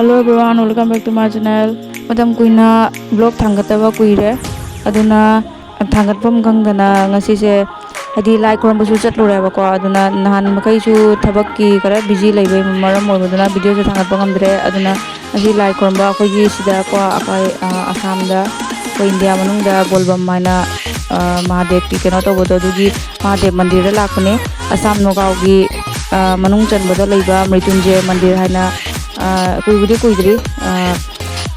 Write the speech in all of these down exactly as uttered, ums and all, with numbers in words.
Hello everyone, welcome back to my channel. ꯃꯇꯝ ꯀꯨꯏꯅ vlog ꯊꯥꯡꯒꯠꯇꯕ ꯀꯨꯏꯔꯦ, ꯑꯗꯨꯅ ꯊꯥꯡꯒꯠꯐꯝ ꯈꯪꯗꯅ ꯉꯁꯤꯁꯦ, ꯍꯥꯏꯗꯤ, ꯂꯥꯏ ꯈꯨꯔꯨꯝꯕꯁꯨ ꯆꯠꯂꯨꯔꯦꯕꯀꯣ꯫ ꯑꯗꯨꯅ ꯅꯍꯥꯟ ꯃꯈꯩꯁꯨ ꯊꯕꯛꯀꯤ ꯈꯔ busy ꯂꯩꯕꯩ ꯃꯔꯝ ꯑꯣꯏꯕꯗꯨꯅ videoꯁꯦ ꯊꯥꯡꯒꯠꯄ ꯉꯝꯗ꯭ꯔꯦ꯫ ꯑꯗꯨꯅ ꯉꯁꯤ ꯂꯥꯏ ꯈꯨꯔꯨꯝꯕ ꯑꯩꯈꯣꯏꯒꯤ ꯁꯤꯗꯀꯣ, ꯑꯩꯈꯣꯏ, ꯑ, ꯑꯁꯥꯝꯗ, ꯑꯩꯈꯣꯏ ꯏꯟꯗꯤꯌꯥ ꯃꯅꯨꯡꯗ ꯕꯣꯜꯕꯝ ꯍꯥꯏꯅ, ꯑ, ꯃꯍꯥꯗꯦꯕꯀꯤ ꯀꯩꯅꯣ ꯇꯧꯕꯗꯣ, ꯑꯗꯨꯒꯤ ꯃꯍꯥꯗꯦꯕ ꯃꯟꯗꯤꯔꯗ ꯂꯥꯛꯄꯅꯦ꯫ ꯑꯁꯥꯝ ꯅꯣꯒꯥꯎꯒꯤ, ꯑ, ꯃꯅꯨꯡ ꯆꯟꯕꯗ ꯂꯩꯕ ꯃ꯭ꯔꯤꯇꯨꯟꯖꯦ ꯃꯟꯗꯤꯔ ꯍꯥꯏꯅ, ꯑ, ꯀꯨꯏꯕꯨꯗꯤ ꯀꯨꯏꯗ꯭ꯔꯤ, ꯑ,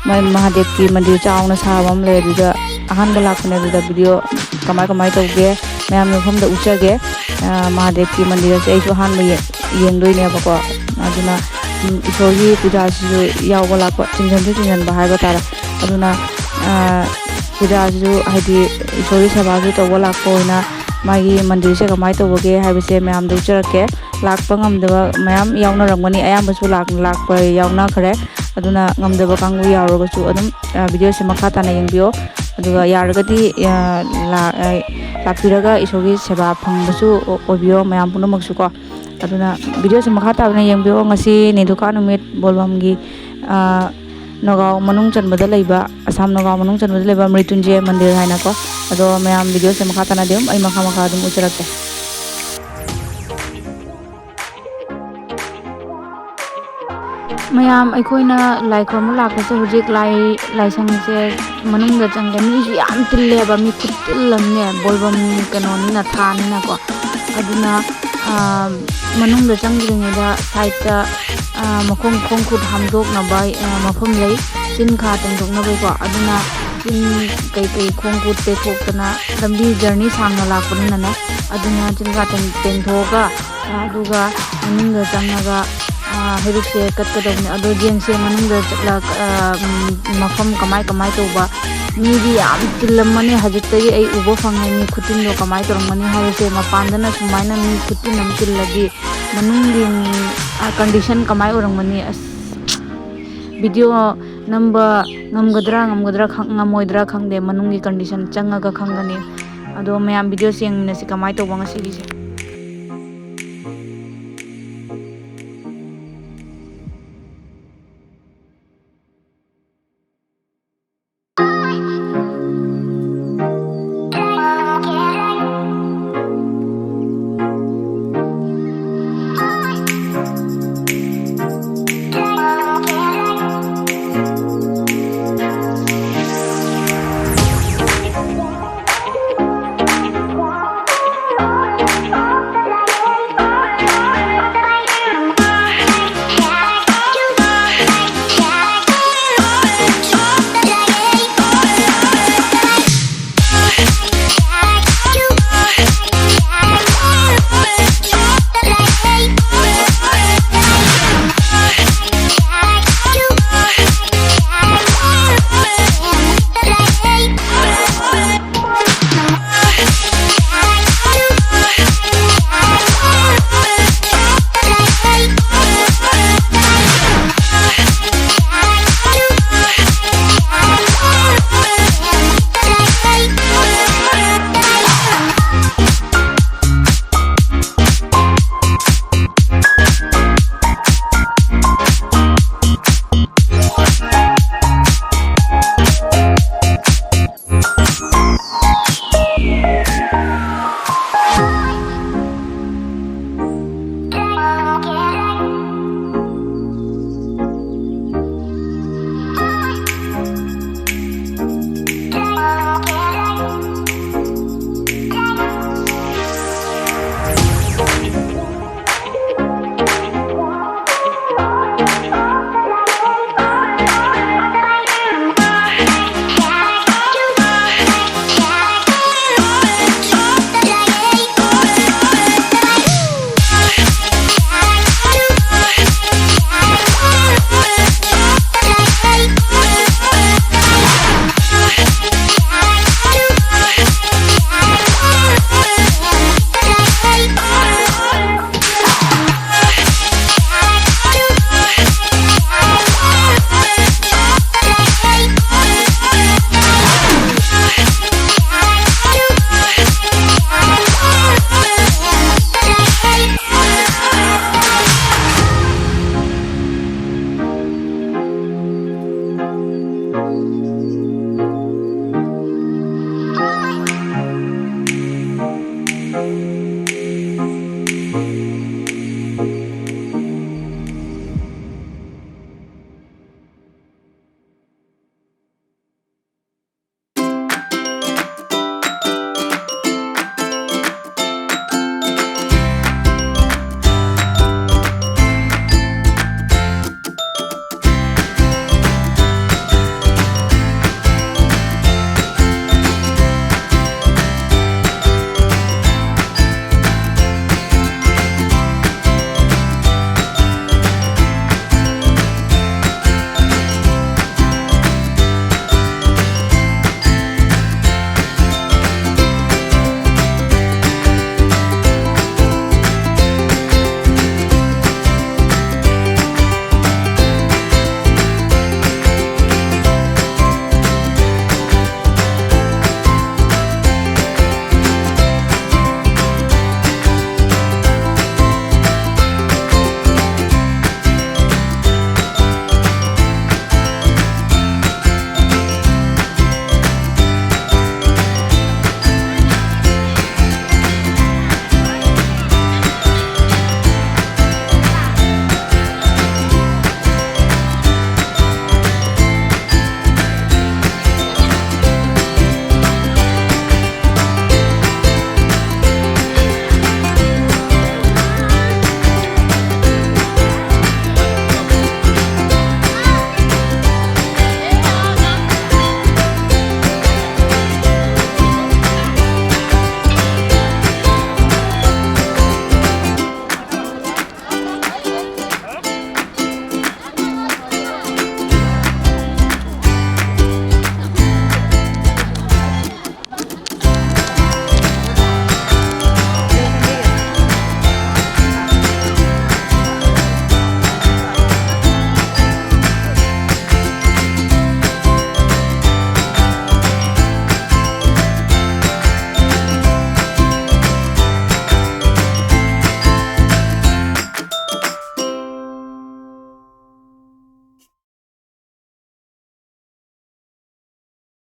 ꯃ-, ꯃꯍꯥꯗꯦꯕꯀꯤ ꯃꯟꯗꯤꯔ ꯆꯥꯎꯅ ꯁꯥꯕ ꯑꯃ ꯂꯩ, ꯑꯗꯨꯗ ꯑꯍꯥꯟꯕ ꯂꯥꯛꯄꯅꯦ꯫ ꯑꯗꯨꯗ video ꯀꯃꯥꯏ ꯀꯃꯥꯏ ꯇꯧꯒꯦ ꯃꯌꯥꯝ ꯃꯐꯝꯗ ꯎꯠꯆꯒꯦ꯫ ꯑ, ꯃꯍꯥꯗꯦꯕꯀꯤ ꯃꯟꯗꯤꯔ ꯑꯁꯦ ꯑꯩꯁꯨ ꯑꯍꯥꯟꯕ ꯌꯦ-, ꯌꯦꯡꯗꯣꯏꯅꯦꯕꯀꯣ꯫ ꯑꯗꯨꯅ, ꯎꯝ, ꯏꯁꯣꯔꯒꯤ ꯄꯨꯖꯥꯁꯤꯁꯨ ꯌꯥꯎꯕ ꯂꯥꯛꯄ, ꯆꯤꯡꯁꯟꯁꯨ ꯆꯤꯡꯁꯟꯕ ꯍꯥꯏꯕ ꯇꯥꯔꯦ꯫ ꯑꯗꯨꯅ, ꯑ, ꯄꯨꯖꯥꯁꯤꯁꯨ, ꯍꯥꯏꯗꯤ, ꯏꯁꯣꯔꯒꯤ ꯁꯦꯕꯥꯁꯨ ꯇꯧꯕ ꯂꯥꯛꯄ ꯑꯣꯏꯅ ꯃꯥꯒꯤ ꯃꯟꯗꯤꯔꯁꯦ ꯀꯃꯥꯏꯅ ꯇꯧꯕꯒꯦ ꯍꯥꯏꯕꯁꯦ ꯃꯌꯥꯝꯗ ꯎꯠꯆꯔꯛꯀꯦ꯫ ꯂꯥꯛꯄ ꯉꯝꯗꯕ ꯃꯌꯥꯝ ꯌꯥꯎꯅꯔꯝꯒꯅꯤ, ꯑꯌꯥꯝꯕꯁꯨ ꯂꯥꯛ-, ꯂꯥꯛꯄ ꯌꯥꯎꯅꯈ꯭ꯔꯦ꯫ ꯑꯗꯨꯅ ꯉꯝꯗꯕ ꯀꯥꯡꯕꯨ ꯌꯥꯎꯔꯒꯁꯨ ꯑꯗꯨꯝ, ꯑ, videoꯁꯦ ꯃꯈꯥ ꯇꯥꯅ ꯌꯦꯡꯕꯤꯌꯣ꯫ ꯑꯗꯨꯒ ꯌꯥꯔꯒꯗꯤ, ꯑ, ꯂꯥ-, ꯑ, ꯂꯥꯛꯄꯤꯔꯒ ꯏꯁꯣꯔꯒꯤ ꯁꯦꯕꯥ ꯐꯪꯕꯁꯨ ꯑꯣ-, ꯑꯣꯏꯕꯤꯌꯣ ꯃꯌꯥꯝ ꯄꯨꯝꯅꯃꯛꯁꯨꯀꯣ꯫ ꯑꯗꯨꯅ videoꯁꯦ ꯃꯈꯥ ꯇꯥꯅ ꯌꯦꯡꯕꯤꯌꯣ꯫ ꯉꯁꯤ ꯅꯤꯗꯨꯀꯥ ꯅꯨꯃꯤꯠ ꯕꯣꯜꯕꯝꯒꯤ, ꯑ, ꯅꯣꯒꯥꯎ ꯃꯅꯨꯡ ꯆꯟꯕꯗ ꯂꯩꯕ, ꯑꯁꯥꯝ ꯅꯣꯒꯥꯎ ꯃꯅꯨꯡ ꯆꯟꯕꯗ ꯂꯩꯕ ꯃ꯭ꯔꯤꯇꯨꯟꯖꯦ ꯃꯟꯗꯤꯔ ꯍꯥꯏꯅꯀꯣ꯫ ꯑꯗꯣ ꯃꯌꯥꯝ videoꯁꯦ ꯃꯈꯥ ꯇꯥꯅ ꯑꯗꯨꯝ ꯑꯩ ꯃꯈꯥ ꯃꯈꯥ ꯑꯗꯨꯝ ꯎꯠꯆꯔꯛꯀꯦ꯫ ꯃꯌꯥꯝ, ꯑꯩꯈꯣꯏꯅ ꯂꯥꯏ ꯈꯨꯔꯨꯝꯕ ꯂꯥꯛꯄꯁꯦ ꯍꯧꯖꯤꯛ ꯂꯥꯏ, ꯂꯥꯏꯁꯪꯁꯦ ꯃꯅꯨꯡꯗ ꯆꯪꯒꯦ꯫ ꯃꯤꯁꯨ ꯌꯥꯝ ꯇꯤꯜꯂꯦꯕ, ꯃꯤ ꯈꯨꯇꯤꯜ ꯑꯃꯅꯦ, ꯕꯣꯜꯕꯝ ꯀꯩꯅꯣꯅꯤꯅ, ꯊꯥꯅꯤꯅꯀꯣ꯫ ꯑꯗꯨꯅ, ꯑ, ꯃꯅꯨꯡꯗ ꯆꯪꯗ꯭ꯔꯤꯉꯩꯗ sideꯇ, ꯑ, ꯃꯈꯣꯡ, ꯈꯣꯡ ꯈꯨꯠ ꯍꯥꯝꯗꯣꯛꯅꯕ, ꯑ, ꯃꯐꯝ ꯂꯩ, ꯆꯤꯟ ꯈꯥ ꯇꯦꯡꯊꯣꯛꯅꯕꯀꯣ꯫ ꯑꯗꯨꯅ ꯆꯤꯟ ꯀꯩꯀꯩ, ꯈꯣꯡ ꯈꯨꯠ ꯇꯩꯊꯣꯛꯇꯅ, ꯂꯝꯕꯤ journey ꯁꯥꯡꯅ ꯂꯥꯛꯄꯅꯤꯅꯅꯦ꯫ ꯑꯗꯨꯅ ꯆꯤꯟ ꯈꯥ ꯇꯦꯡ-, ꯇꯦꯡꯊꯣꯛꯑꯒ, ꯑ, ꯑꯗꯨꯒ ꯃꯅꯨꯡꯗ ꯆꯪꯉꯒ, ꯑ, ꯍꯩꯔꯨꯛꯁꯦ ꯀꯠꯀꯗꯕꯅꯦ꯫ ꯑꯗꯣ ꯌꯦꯡꯁꯦ ꯃꯅꯨꯡꯗ ꯆꯠꯂ-, ꯑ, ꯎꯝ, ꯃꯐꯝ ꯀꯃꯥꯏ ꯀꯃꯥꯏ ꯇꯧꯕ꯫ ꯃꯤꯗꯤ ꯌꯥꯝ ꯆꯤꯜꯂꯝꯃꯅꯤ, ꯍꯧꯖꯤꯛꯇꯒꯤ ꯑꯩ ꯎꯕ ꯐꯪꯉꯦ꯫ ꯃꯤ ꯈꯨꯇꯤꯟꯗꯣ ꯀꯃꯥꯏ ꯇꯧꯔꯝꯒꯅꯤ ꯍꯥꯏꯕꯁꯦ, ꯃꯄꯥꯟꯗꯅ ꯁꯨꯃꯥꯏꯅ ꯃꯤ ꯈꯨꯇꯤꯟ ꯑꯃ ꯆꯤꯜꯂꯗꯤ, ꯃꯅꯨꯡꯒꯤ, ꯎꯝ, ꯑ, condition ꯀꯃꯥꯏ ꯑꯣꯏꯔꯝꯒꯅꯤ? ꯑꯁ, video ꯅꯝꯕ ꯉꯝꯒꯗ꯭ꯔꯥ, ꯉꯝꯒꯗ꯭ꯔꯥ ꯈꯪ-, ꯉꯝꯃꯣꯏꯗ꯭ꯔꯥ ꯈꯪꯗꯦ, ꯃꯅꯨꯡꯒꯤ condition ꯆꯪꯉꯒ ꯈꯪꯒꯅꯤ꯫ ꯑꯗꯣ ꯃꯌꯥꯝ videoꯁꯦ ꯌꯦꯡꯃꯤꯟꯅꯁꯤ ꯀꯃꯥꯏ ꯇꯧꯕ ꯉꯁꯤꯒꯤꯁꯦ꯫